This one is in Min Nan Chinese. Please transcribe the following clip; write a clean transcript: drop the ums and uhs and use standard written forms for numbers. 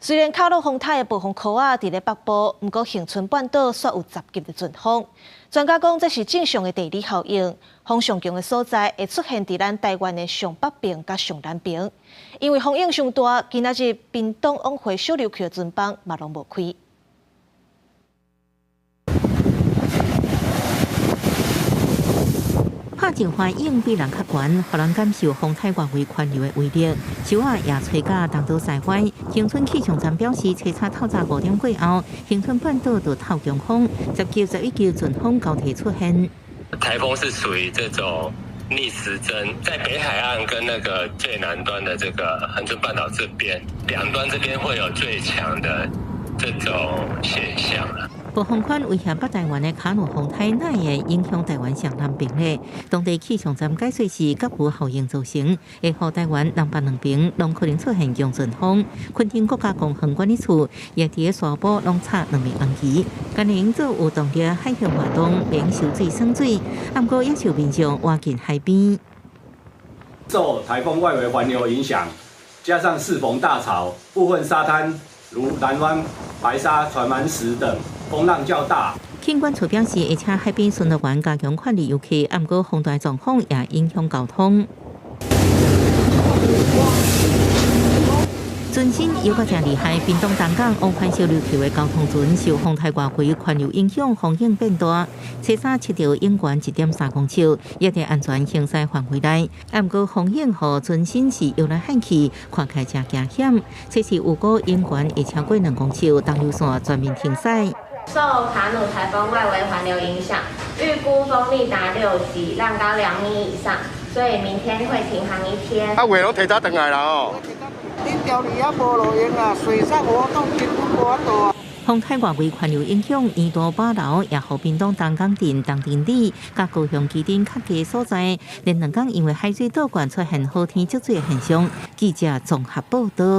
雖然卡努風颱的暴風圈仔佇咧北部，毋過恆春半島煞有10級的陣風。專家講，這是正常的地理效應。風上強的所在會出現佇咱台灣的上北邊佮上南邊。因為風湧傷大，今仔日屏東往回小琉球的船班嘛攏無開。拍石花湧比人較懸，予人感受風颱外圍環流的威力。樹仔也吹甲東倒西歪。恆春氣象站表示，初早透早5點過後，恆春半島就透強風，10級、11級陣風交替出現。颱風是屬於這種逆時針，在北海岸跟那個最南端的這個恆春半島這邊，兩端這邊會有最強的這種現象。暴風圈威脅北台灣的卡努風颱，哪會影響台灣上南邊呢？當地氣象站解說是急霧效應造成，會予台灣南北兩邊攏可能出現強陣風。墾丁國家公園管理處也佇咧沙埔攏插兩面紅旗，今年做有動力海陸活動，免受水耍水，毋過也受民眾倚近海邊。受颱風外圍環流影響，加上適逢大潮，部分沙灘如藍灣、白沙、船滿石等風浪較大。警管處表示，會請海邊巡邏員加強管理遊客，毋過風大狀況也影響交通。船身猶閣誠厲害，屏東東港往返小琉球的交通船受風颱外圍環流影響，風湧變大，初三測著湧懸1.3公尺，也佇安全行駛範圍內。毋過風湧予船身是搖來晃去，看起來誠驚險。測試預估湧懸會超過2公尺，東流線全面停駛。受卡努颱風外圍環流影響，預估風力達6級，浪高2米以上，所以明天會停航一天。啊，話攏提早轉來啦哦。恁條里也無路用啊，水上活動根本無法度啊。風颱外圍環流影響，沿途把樓也予屏東東港鎮、東丁里、佮高雄旗津較低所在，連兩工因為海水倒灌出現雨天積水的現象。記者綜合報導。